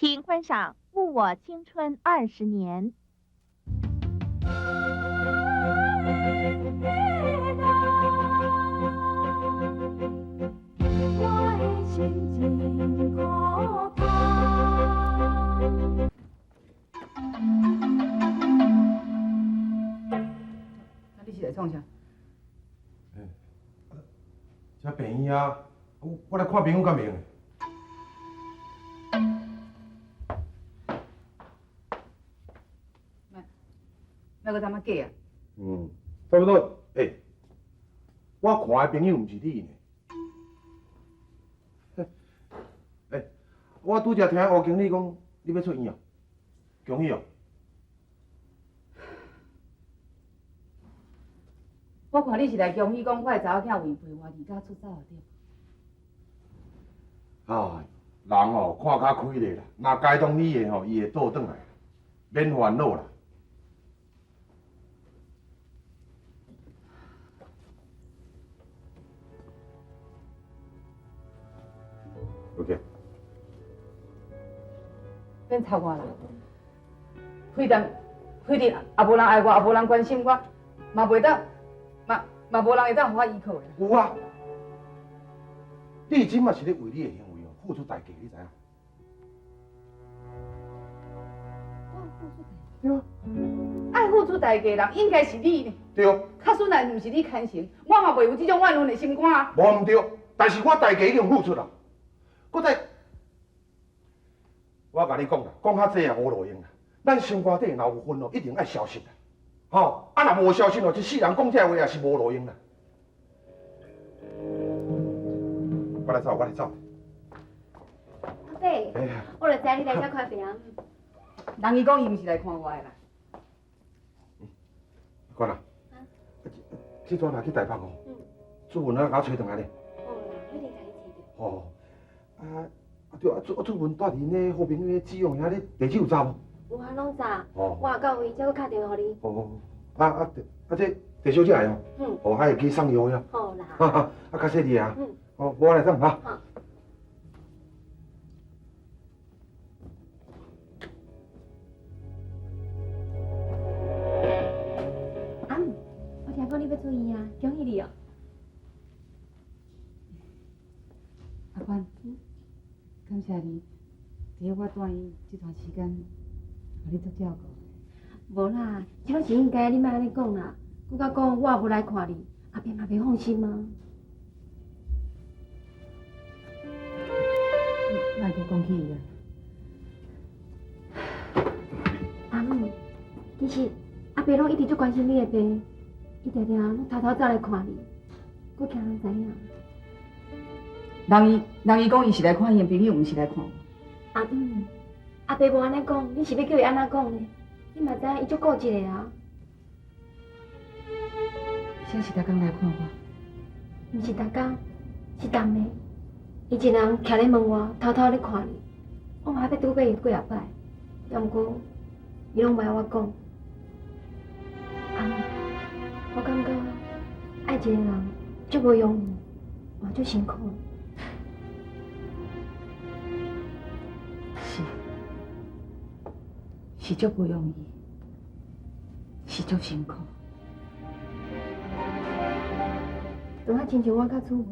請觀賞《誤我青春二十年》。啊，你是來創啥？這病院啊，我來看朋友敢袂用？莫閣這麼假啊！嗯，差不多。欸，我看的朋友毋是你呢。欸，我拄才聽吳經理講，你欲出院哦，恭喜哦！我看你是來恭喜講，我的查某囝為陪我離家出走對無？哎，人哦看較開咧啦，若該當你的吼，伊會倒轉來，免煩惱啦。OK。免插我啦，非但非但也無人愛我，也無人關心我，嘛袂當，嘛嘛無人會當予我依靠的。有啊，你這馬是咧為你的行為哦付出代價，你知影？我付出代價。對啊。愛付出代價的人應該是你呢。對。假使若毋是你牽成，我嘛袂有這種怨恨的心肝啊。無毋對，但是我代價已經付出啦。閣再，我共你講啦，講較濟也無路用啦。咱心肝底若有恨哦，一定愛消失啦。吼，啊若無消失哦，一世人講這話也是無路用啦。我來走，我來走。阿伯，我就知你來遮看病。人伊講伊毋是來看我的啦。阿官啊，這陣若去台北哦，主文啊，共我揣轉來咧。好啦，一定共你揣著。哦，啊啊對啊，主文住佇𪜶个好朋友子勇遐咧，地址有查無？有啊，攏查。我也到位，才閣敲電話予你。哦，啊啊啊，這鄭小姐來哦。嗯。哦，還會去送藥呀。好啦。哈哈，啊，較細膩啊。嗯。哦，我來等哈。好。阿姆，我聽講你欲出院啊，恭喜你哦。阿官，感謝你，佇我住院這段時間，予你足照顧。無啦，這攏是應該，你莫按呢講啦。閣較講我也無來看你，阿伯嘛袂放心啊。莫閣講起伊啊。阿姆，其實阿伯攏一直足關心你的病，伊定定攏偷偷走來看你，閣驚人知影。人伊講伊是來看伊的朋友，毋是來看我。阿姆，阿伯無按呢講，你是欲叫伊按怎講呢？你嘛知影伊足固執的啊。啥是逐工來看我？毋是逐工，是逐暝。伊一人徛咧門外，偷偷咧看你。我嘛欲拄過伊幾仔擺，也毋過伊攏無愛我講。阿姆，我感覺愛一個人足無容易，嘛足辛苦。是，是足無容易，是足辛苦。就啊，親像我佮楚文，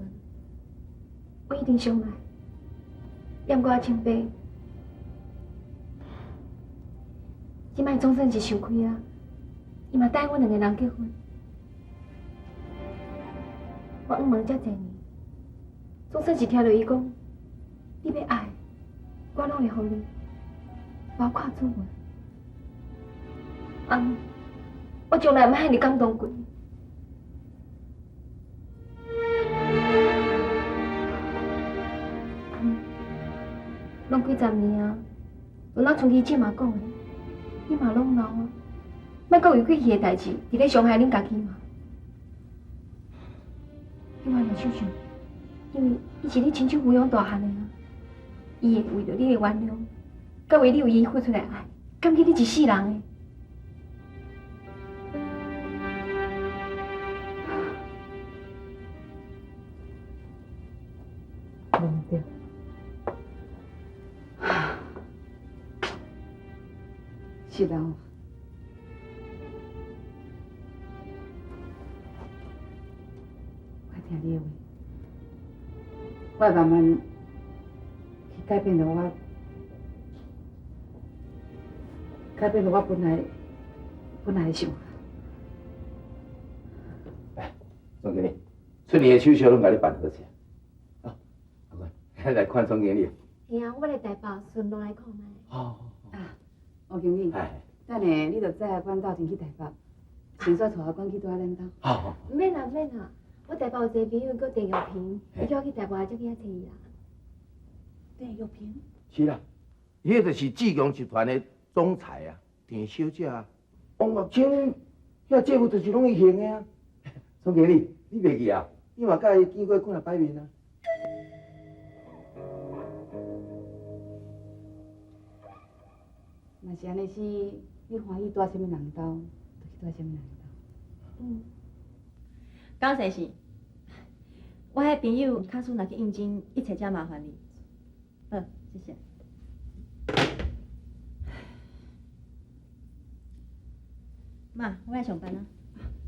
我一定相愛，也毋過阿清伯，這擺總算是想開啊，伊嘛答應阮兩個人結婚。我向望遮濟年，總算是聽著伊講，你欲愛，我攏會予你，包括楚文。阿姆，我從來毋捌遐爾感動過。阿姆，攏幾十年啊，就若像伊這嘛講的，你嘛攏老啊，莫閣為過去的代誌，佇咧傷害恁家己嘛。你嘛若想想，因為伊是你親手撫養大漢的啊，伊會為著你的原諒，佮為你為伊付出的愛，感激你一世人的。無毋對，是啦。我听你的话，我會慢慢去改變著我，改變著我本來的想法。來，總經理，出年的手續攏共你辦好勢。啊，阿官，來看總經理。嘿啊，我來台北順路來看覓。哦。啊，王經理。等下你就載阿官鬥陣去台北，先煞帶阿官去蹛恁兜。好好。毋免啦，毋免啦，我台北有一个朋友叫鄭玉萍，伊叫我去台北才去遐揣伊啦。鄭玉萍？是啦，彼就是志強集團的總裁啊，鄭小姐啊，王玉清，遐債務就是攏伊還的啊。總經理，你袂記啊？你嘛佮伊見過幾若擺面啊？若是按呢是，你歡喜蹛啥物人兜，就去蹛啥物人兜。嗯。江先生，我彼朋友假使若去應徵，一切才麻煩你。好，謝謝。媽，我愛上班啊。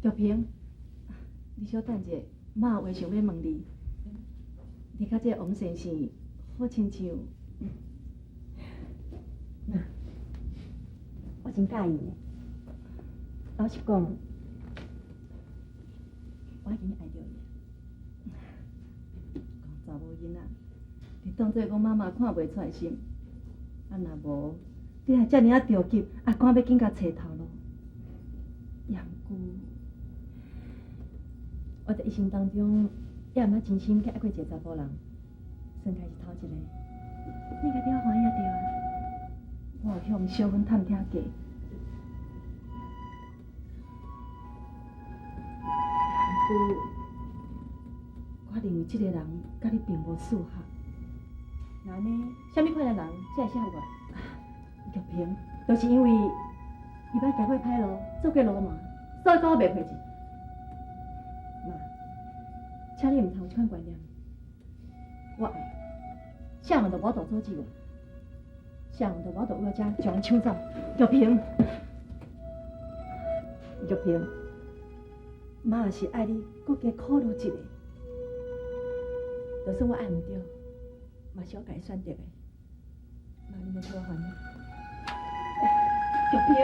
玉萍，你小等者，媽有話想欲問你。你佮這個王先生好親像……媽，我真佮意呢。老實講，我已經愛著伊啊。講查某囡仔，你當做講媽媽看袂出來是毋？啊，若無，你還遮爾仔著急，啊，趕欲緊共揣頭路。也毋過，我佇一生當中，也毋捌真心去愛過一个查埔人，算起來是頭一个。你應該替我歡喜才對啊！我有向小芬探聽過，毋過我認為這个人佮你並無適合。那按呢，啥物款的人才會適合我？玉萍，就是因為伊捌行過歹路，做過流氓，所以講我袂配一。媽，請你毋通有這款觀念。我愛，啥人都無法度阻止我，啥人都無法度為我遮將我搶走。玉萍，玉萍，媽也是愛你，閣加考慮一下。就算我愛毋著，嘛是我家己選擇的。媽，你莫替我煩惱。玉萍。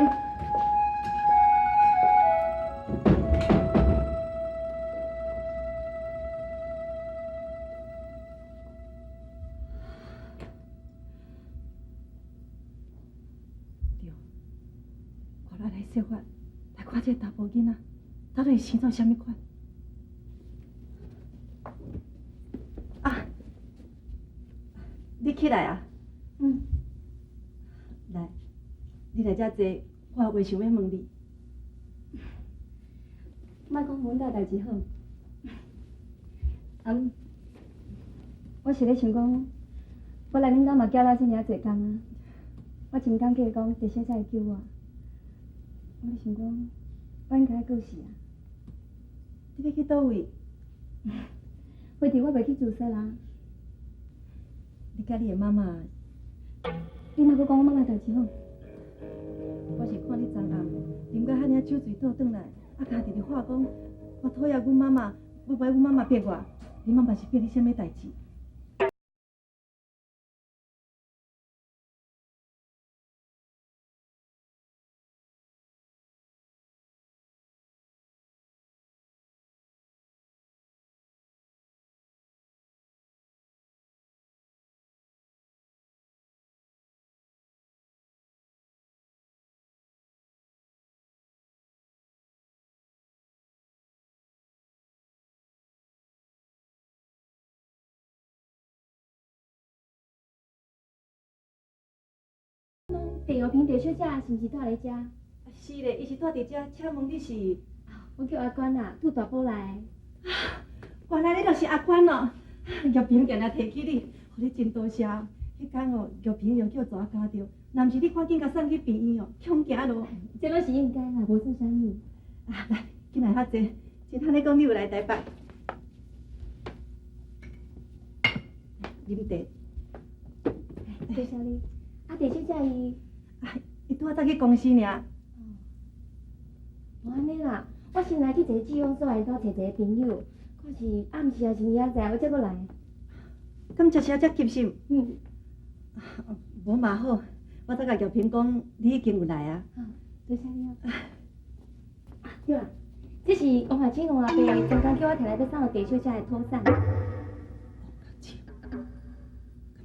對，我來設法來看這个查埔囡仔，到底是生做啥物款？啊，你起來啊！嗯。來，你來遮坐，我有話想欲問你。莫講阮兜代誌好。啊，我是咧想講，我來恁兜嘛寄了這爾濟工啊，我真感激講鄭小姐會救我。我咧想講，我應該愛過世啊。你欲去佗位？飛佇我袂去自殺啊。你佮你的媽媽？你若閣講我媽媽代誌好？我是看你昨暗啉到遐爾酒醉倒轉來，啊，共直直話講，我討厭阮媽媽，我無愛阮媽媽逼我。你媽媽是逼你啥物代誌？鄭玉萍鄭小姐是毋是蹛佇遮？是咧，伊是蹛佇遮，請問你是？我叫阿關啦，拄大埔來。啊，原來你就是阿關哦！玉萍定定提起你，予你真多謝。彼工哦，玉萍又叫蛇咬著，若毋是你趕緊共送去病院哦，恐驚囉。這攏是應該啦，無算啥物。啊，來，進來較坐。真罕咧講你有來台北。啉茶。多謝你。啊，鄭小姐伊。啊，伊拄仔才去公司爾。無按呢啦，我先來去一个志工所在兜揣一个朋友，看是暗時抑是明仔載，我才閣來。敢這時遮急是？嗯。無嘛好，我才共玉萍講，你已經有來啊。多謝你哦。啊，對啦，這是王月清王阿伯專工叫我提來欲送予鄭小姐的土產。王月清，敢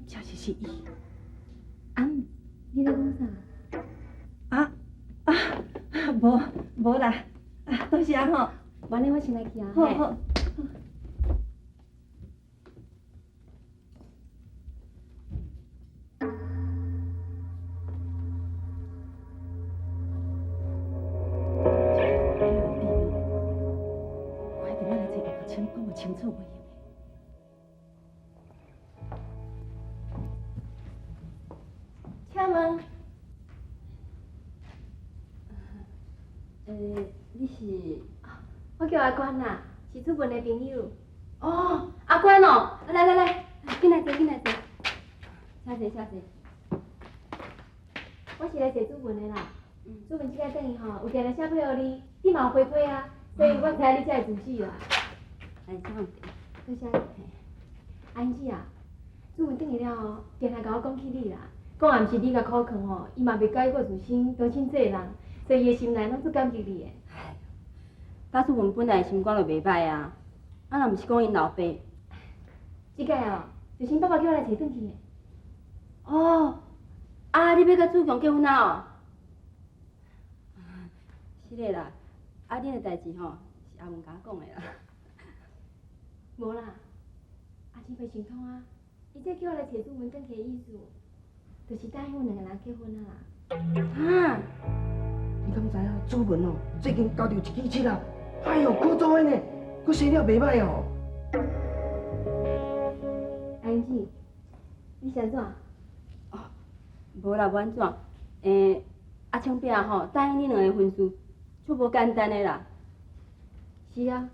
這是是伊？啊，你咧講啥？啊啊，無無啦，啊，多謝吼。無按呢，我先來去啊。好好。我一定愛來揣王月清，講予清楚袂用的。請問，你是？我叫阿關啦，是主文的朋友。哦，阿關哦，來來來，進來坐，進來坐，請坐，請坐。我是來揣主文的啦。主文這擺轉去吼，有定定寫批予你，你嘛有回批啊，所以我知影你才會住址啦。來，請坐。多謝。阿英姊啊，主文轉去了後，定定共我講起你啦，講若毋是你共苦勸吼，伊嘛袂佮意郭子興當親這個人，所以伊的心內攏足感激你的。假使阮本來心肝就袂歹啊，啊若毋是講𪜶老爸，這擺哦，就是𪜶爸爸叫我來揣轉去的。哦，啊，你欲佮子強結婚啊？哦，是的啦，啊，恁的代誌吼是阿文共我講的啦。無啦，阿青袂想通啊，伊這叫我來揣主文轉去的意思，就是答應阮兩個人結婚啊啦。哈？你敢知影主文哦，最近交著一支七啊？哎喲，苦做的呢，閣生了袂歹哦。阿英姊，你是按怎？哦，無啦，無按怎。阿青伯吼答應恁兩个婚事，足無簡單的啦。是啊，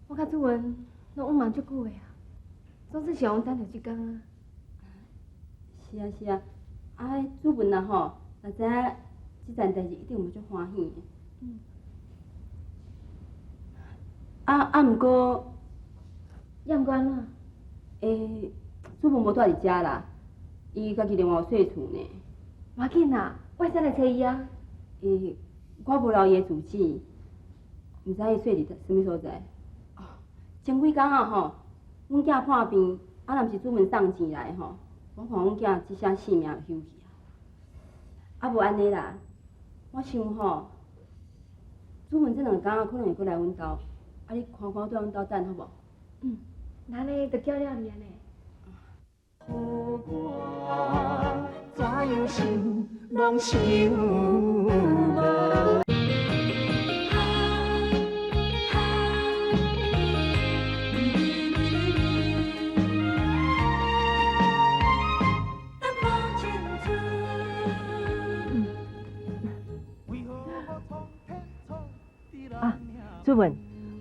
我佮主文攏往望足久的啊，總算是予阮等著這工啊。是啊是啊，啊，彼主文啊吼，若知影這層代誌，一定嘛足歡喜的。嗯。啊，毋過，抑毋過按怎？主文無蹛佇遮啦，伊家己另外有細厝呢。無要緊啦，我會使來揣伊啊。我無留伊的住址，毋知伊細佇啥物所在。哦，前幾工啊吼，阮囝破病，啊，若毋是主文送錢來吼，我看阮囝這聲性命就休去啊。啊，無按呢啦，我想吼，主文這兩工啊，可能會閣來阮兜，啊，你看看蹛阮兜等好無？嗯，那按呢就叫了你按呢。予我怎樣想，攏想無。啊，主文，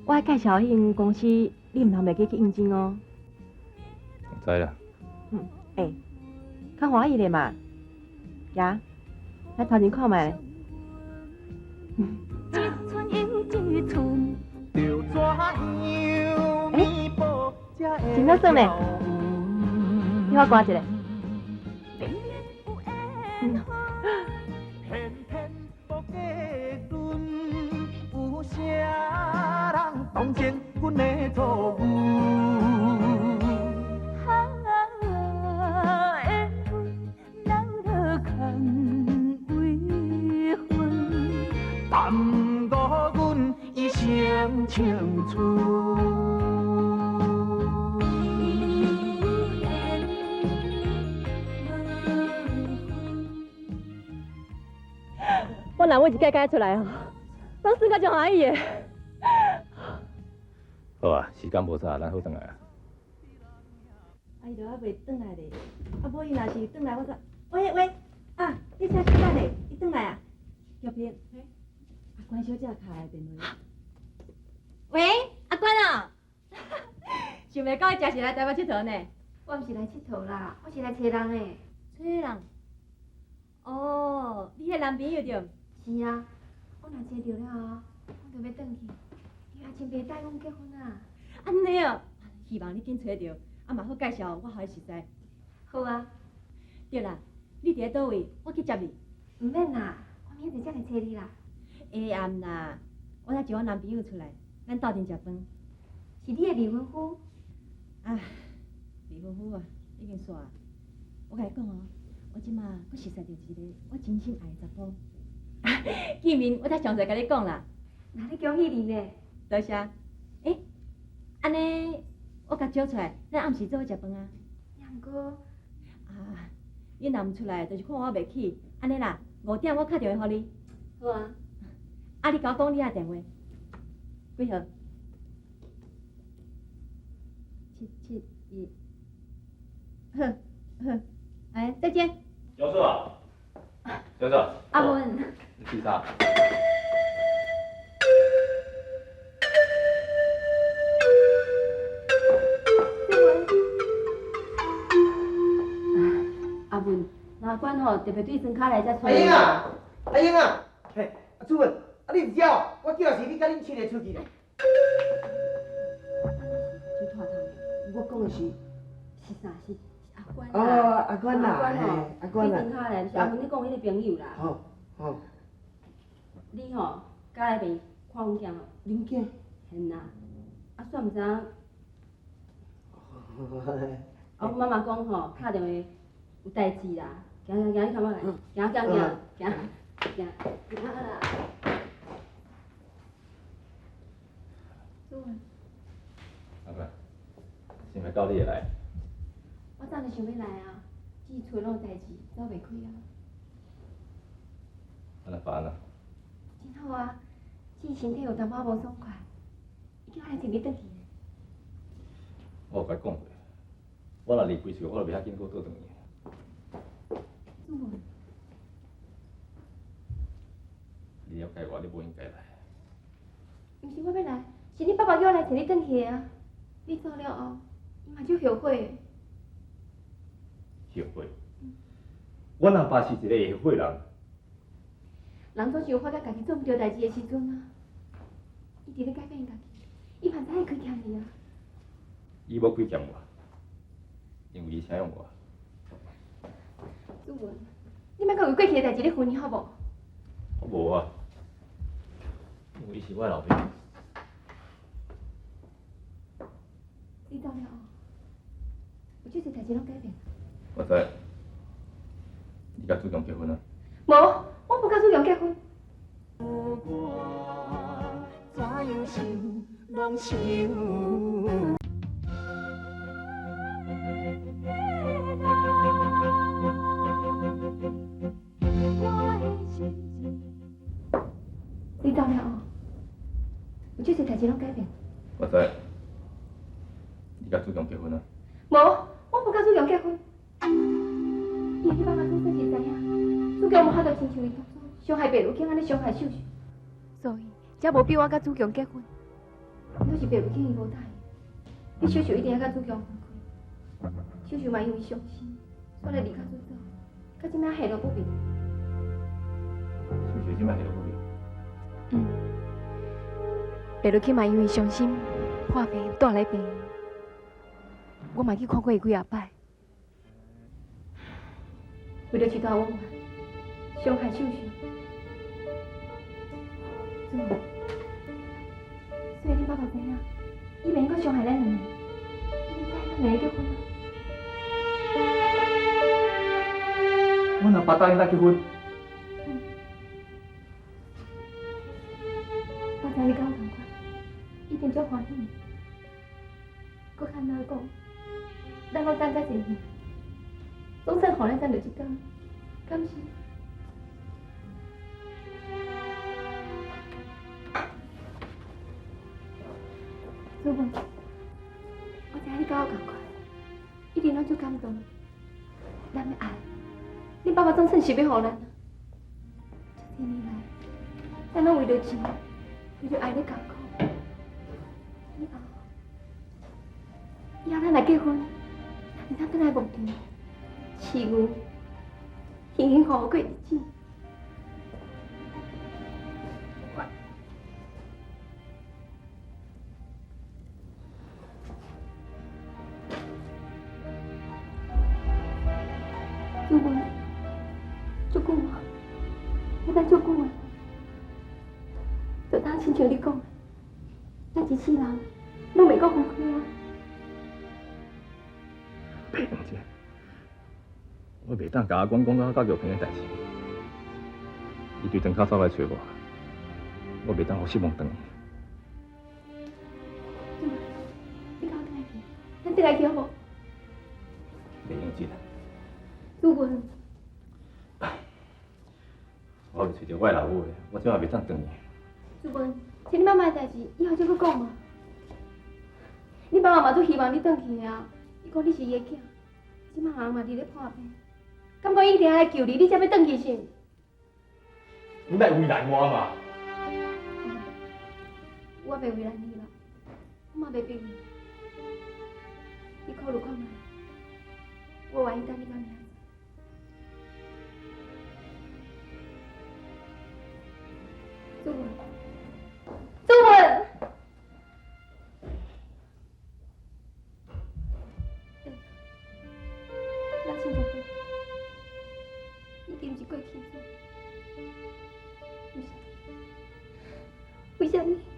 我介紹彼間公司，你毋通袂記去應徵哦。知啦。嗯，欸，較歡喜咧嘛，行，來頭前看覓。欸，真好耍呢，你我看一下。我若每一届改出來吼，攏算甲真歡喜的。好啊，時間無早，咱好轉來啊。啊，伊都猶未轉來咧，啊，無伊若是轉來，我才喂喂，啊，你請時間咧，伊轉來啊，玉萍，阿關小姐敲來電話。喂，阿關啊，想袂到伊誠實來台北𨑨迌呢。我毋是來𨑨迌啦，我是來揣人的。揣人？哦，你男朋友對？是啊，我若揣著了後，我就欲轉去，伊阿親爸答應阮結婚啊。按呢哦，希望你緊揣著，啊嘛好介紹我予伊熟似。好啊。對啦，你佇咧佗位，我去接你。毋免啦，我明仔載才來揣你啦。下暗啦，我才招我男朋友出來，咱鬥陣食飯。是你的未婚夫？啊，未婚夫啊，已經煞。我共你講哦，我這馬閣熟似著一個我真心愛的查埔。見面我才詳細共你講啦。那你恭喜你呢？多謝。欸，按呢，我共招出來，咱暗時做伙食飯啊。也毋過，啊，你若毋出來，就是看我袂起。按呢啦，5點我敲電話予你。好啊。啊，你共我講你的電話，幾號？771。好，好，哎，再見。小雪啊，小雪。阿文。你去啥？阿文，哪管吼，特別對庄跤來才揣。阿英啊，阿英啊，嘿，阿主文，啊你毋知哦？我叫的是你佮恁親的出去咧。就拖頭。我講的是。是啥？是阿關哦，阿關啦，阿關啦。對莊跤來，是阿文你講彼個朋友啦。好，好。你吼，佮來邊看阮囝吼。恁囝？嘿啦，啊，煞毋知影。啊，阮媽媽講吼，敲電話有代誌啦，行行行，你看我來，行行行行行行啦。主文。阿伯，想袂到你會來。我早就想欲來啊，只是厝內攏有代誌，走袂開啊。啊，那爸呢？真好啊，只是身體有淡薄無爽快，伊叫我來接你轉去。我有共伊講過，我若離開厝，我就袂遐緊閣倒轉去。主文。你了解我，你無應該來。毋是我欲來，是你爸爸叫我來接你轉去的啊。你走了後，伊嘛足後悔的。後悔？阮阿爸是一個會後悔人。人總是有發覺家己做毋對代誌的時陣啊。伊佇咧改變家己，伊嘛知影伊虧欠你啊。伊無虧欠我，因為伊疼惜我。主文，你莫閣為過去的代誌咧恨伊好無？我無啊，因為伊是我的老爸。你走了後，有足濟代誌攏改變。我知，你佮主強結婚啊？無，我無佮主強結婚。怎樣想，攏想。你走了後，有足濟代誌攏改變。我知，你佮主強結婚啊？無，我無佮主強結婚。因為你爸爸總算是知影，主強無法度親像伊當初傷害白如卿按呢傷害秀秀，所以才無逼我佮主強結婚。若是白如卿伊無答應，你秀秀一定愛佮主強分開。秀秀嘛因為傷心，煞來離開主走，到這擺下落不明。秀秀這擺下落不明。嗯，白如卿嘛因為傷心破病，帶來病院。我嘛去看過伊幾仔擺。為著一段冤冤，傷害秀秀，主文，雖然恁爸爸知影，伊袂用閣傷害咱兩個，伊知咱兩個結婚啊。阮阿爸答應咱結婚。嗯。我知你佮我仝款，一定足歡喜。閣較老講，咱閣等較濟年，總算予咱等著這工，敢是？主文，我知影你佮我仝款，一定攏足感動。咱的愛，恁爸爸總算是欲予咱啊。這幾年來，咱攏為著錢，為著愛咧艱苦。以後，以後咱若結婚，咱會當轉來牧場，飼牛，幸幸福福過日子。足久啊，欲等足久啊，就當親像你講的，咱一世人攏袂閣分開啊。白英姐，我袂當共阿管講我佮玉萍的代誌。伊對床跤走來揣我，我袂當予失望轉去。你共我轉來去，咱轉來去好無？袂用得。主文，我未揣著我的老母的，我這馬袂當轉去。主文，這你媽媽的代誌，以後再閣講嘛。你媽媽嘛足希望你轉去的啊，伊講你是伊的囝，這馬人嘛佇咧破病，敢講伊一定來救你，你才欲轉去是毋？你莫為難我嘛！我袂為難你啦，我嘛袂逼你，你考慮看覓，我願意等你到明仔載。主文，主文，咱親像過，已經毋是過去式。為啥？為啥物？